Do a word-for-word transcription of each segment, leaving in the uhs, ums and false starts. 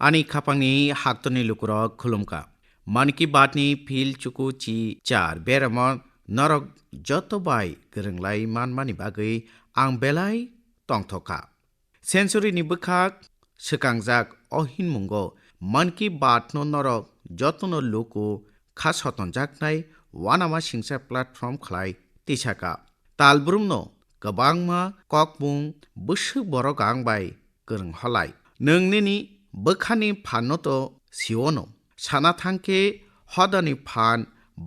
Ani khapangni haktorni lukurok khulumkha. Mann Ki Baat ni phil chuku chi char beramo norok joto bai kwrwnglai manmani bagwi ang belai tongthokha. Century ni bwkhak swkangjak o hinmungo Mann Ki Baat no norok jotono luku kha sotonjaknai uanama singsa platform khlai tisaka. Talbrumno kwbangma kokmung bwswk borok ang bai kwrwng holai. Nwng nini bwkhani phanno to siono. Sana thangkhe hodani phan,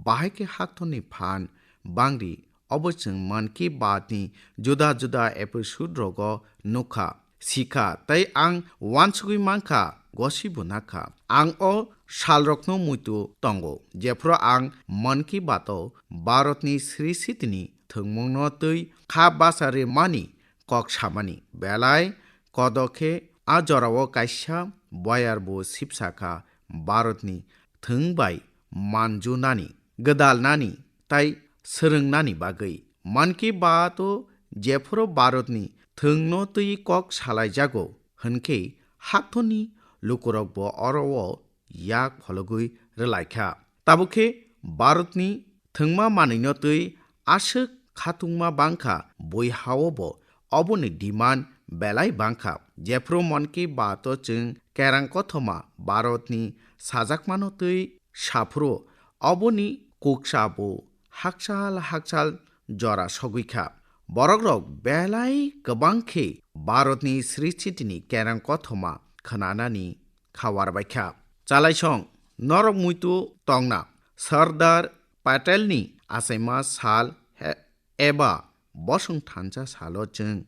bahai khe haktorni phan, bangri. Obo chwng Mann Ki Baat ni juda juda episode rogo nukha, sikha, tei ang uansugwi mankha, gosibo nakha. Ang o salrokno muitu tongo, jephru ang Mann Ki Baat o Bharatni sri sitini thwngmungno twi kha basa rwmani kok samani. Belai kodo khe a jorao kaisa boyarbo sipsakha Bharatni thwng bai manjunani, gwdalnani tei swrwngnani bagwi. Mann Ki Baat o jephuru Bharatni thwngno twi kok salaijago hwnkhe haktorni lukurokbo oro o yak phologwi rwlaikha. Tabukhe Bharatni thwngma manwino twi aswk khatungma bangkha, bui hao bo oboni demand belai bangkha. Jephru Mann Ki Baat o chwng kerang kothoma Bharatni sajakmano twi saphuru oboni kuksa bo hakchal hakchal jora sogwikha. Borokrok belai kwbang khe Bharatni sri sitini kerang kothoma khwnanani kha warbaikha. Chalaisong, norok muitu tongna Sardar Patelni achaima sal he-, eba bosong thansa salo chwng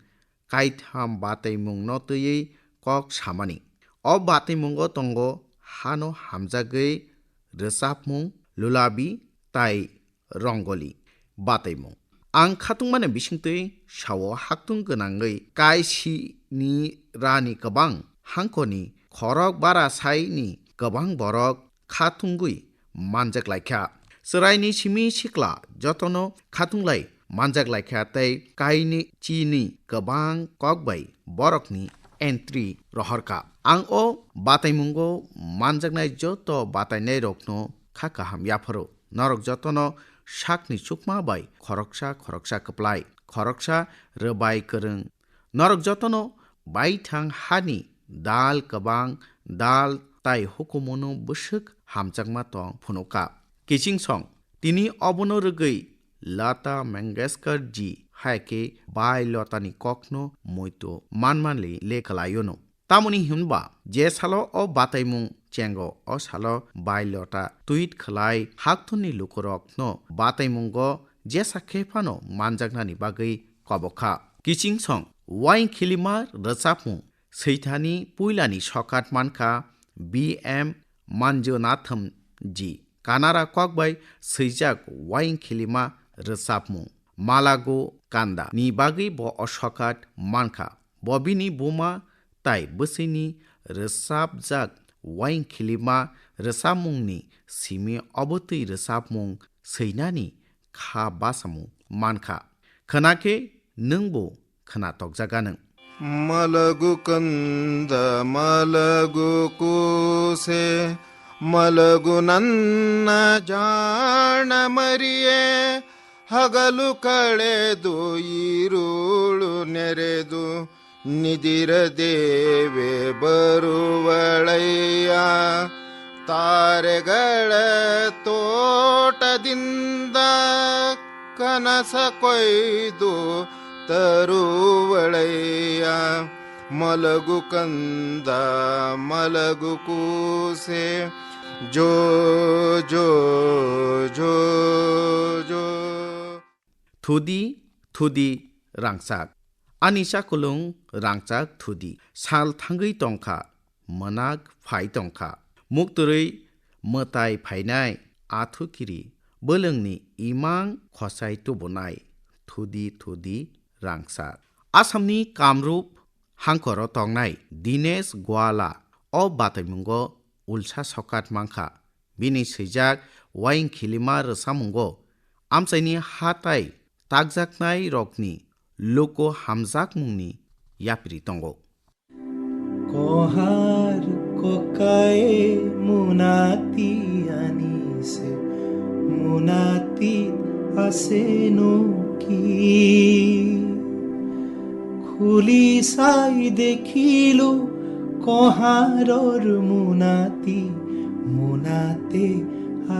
kaitham bataimungno twiwi kok samani. O bataimungo tongo hano hamjagwi rwchapmung, lulabi tai rongoli bataimung. Ang khatungmani bisingtwi sao, haktung gwnangwi kaisini rani kwbang hangkoni khorok bara saini kwbang borok khatungwi manjak laikha. Chwraini simi sikla jotono khatunglai manjak laikha tei kaini chini kwbang kok bai borokni entry rohorkha. Ang o bataimungo manjaknai joto batainairokno kha kaham yapharo. Norok jotono sakni chukma bai khoroksa khoroksa kwplai, khoroksa rwbai kwrwng. Norok jotono baithang hani dal kwbang, dal tai hukumono bwswk hamjakma tong phunukha. Kiching song, tini obono rwgwi Lata Mangeshkar ji hai khe bai Lotani kokno muitu manmani le kwlaiono. Tamoni hinba je salo o bataimung chengo, o salo bai Lota tweet khlai haktorni lukurokno bataimungo jesa khe phano manjaknani bagwi kobokha. Kiching song, Waing Khilima rwchapmung swithani puilani sokat mankha B M Manjunatham ji. Kannada kok bai swijak Waing Khilima rwchapmung Malagu Kanda ni bagwi bo o sokat mankha. Bo bini buma tai bwswini rwchapjak Waing Khilima rwchapmungni simi obotwi rwchapmung swinani kha basamung mankha. Khwnakhe nwngbo khwna tokjaganw. Malagu kanda, malagu kuse, malagu nanna jana mariye, hagalu kaledu irulu neredu, nidira deve baruvalaiya, taregala totadinda kanasa koidu taruvalaiya, malagu kanda, malagu kuse, jo, jo, jo, jo. Thudi, thudi, rangchak. Ani chakulung rangchak thudi. Sal thangwi tongkha, mwnak phai tongkha. Mukturwi mwtai phainai, athu kiri, bwlwngni imang khosai tubunai. Thudi, thudi, rangchak. Asamni Kamrup hangkoro tongnai Dinesh Gwala o bataimungo ulsa sokat mankha. Bini swijak Waing Khilima rwchapmungo amchaini hatai takjaknairokni luku hamjakmungni yapri tongo. Kohar kokae munati anise munati aseno ki? Khuli sai dekhilo koharor munati, munate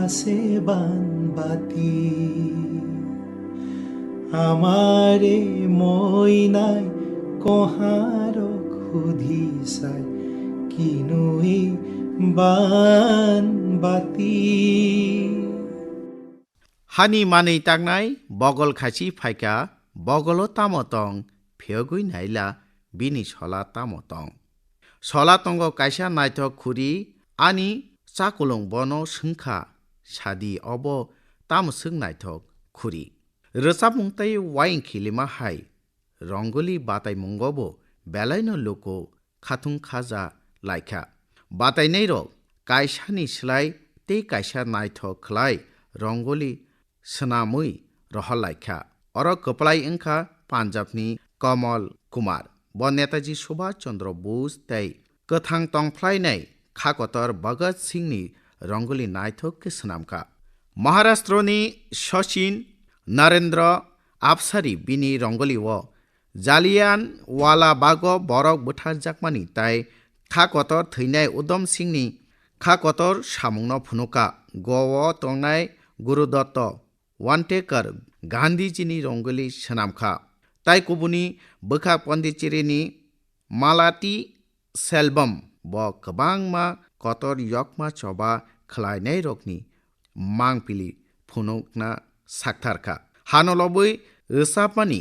ase banbati. Amare moinai koharok hudisai kinui banbati. Hani manwi taknai bogol khachi phaikha, bogolo tamo tong, phiyogwi naila bini sola tamo tong. Sola tongo kaisa naithok khuri, ani chakulung bono swngkha, sadi obo tamo swk naithok khuri. Rwchapmung tei waying khilima hai Rongoli bataimungo bo belaino luku khatung khaja laikha. Batainairok kaisani slai tei kaisa naithok khlai Rongoli swnamwi rohor laikha. Oro kwplai wngkha Punjabni Kamal Kumar. Bo Netaji Subhash Chandra Bose tei kwthang tongphlainai kha kotor Bhagat Singhni Rongoli naithok khe swnamkha. Maharashtrani Sachin Narendra Apsari bini Rongoli o Jallianwala Bago borok butharjakmani tei kha kotor thwinai Udham Singhni kha kotor samungno phunukha. Goa o tongnai Guru Datta Wankhede Gandhijini Rongoli swnamkha. Tai kubuni bwkha Pondicherrini Malati Selvam bo kwbangma kotor yokma choba khlainairokni mangpili phunukna saktharkha. Hano lobwi rwchapmani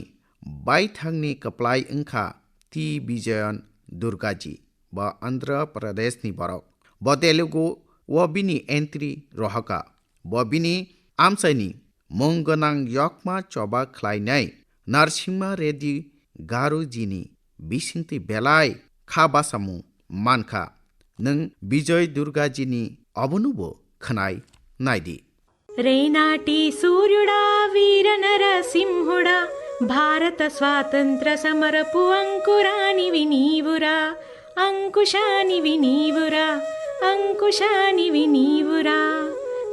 baithangni kwplai wngkha T Bijayan Durgaji, bo Andhra Pradeshni borok. Bo Telugu o bini entry rohorkha. Bo bini amchaini mung gwnang yokma choba khlainai Narsimha Reddy Garujini bisingtwi belai kha basamung mankha. Nwng Bijoy Durgajini obonobo khwnai naidi. రేనాటి సూర్యుడా వీర నరసింహుడా, భారత స్వాతంత్ర సమరపు అంకురానివి నీవురా, అంకుశానివి నీవురా, అంకుశానివి నీవురా.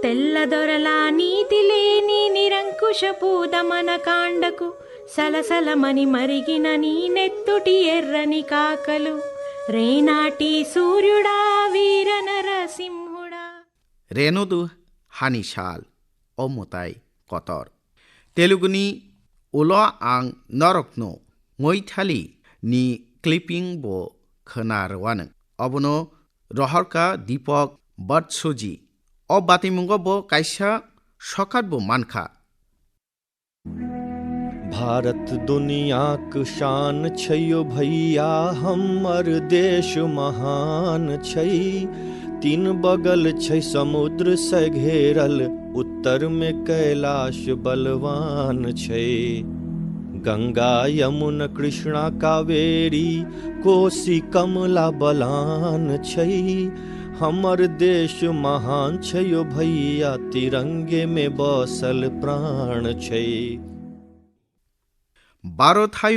తెల్లదొరలా నీతి లేని నిరంకుశపు దమన కాండకు సలసలమని మరిగిన నీ నెత్తుటి ఎర్రని కాకలు. రేనాటి సూర్యుడా వీర నరసింహుడా. Renodu hani sal, o mwtai kotor. Teluguni ulo ang norokno Ngoithali ni clipping bo khwna rwano. Obono rohorkha Deepak Basu ji. O batimungo bo kaisa sokat bo mankha. Bharat दुनियाक शान छै यौ भैया, हमर देश महान छै। तीन बगल छै समुद्र से घेरल, उत्तर में कैलाश बलवान छै। गंगा, यमुना, कृष्णा, कावेरी, कोसी, कमला बलान छै। हमर देश महान छै यौ भैया, तिरंगे में बसल प्राण छै। Bharot hai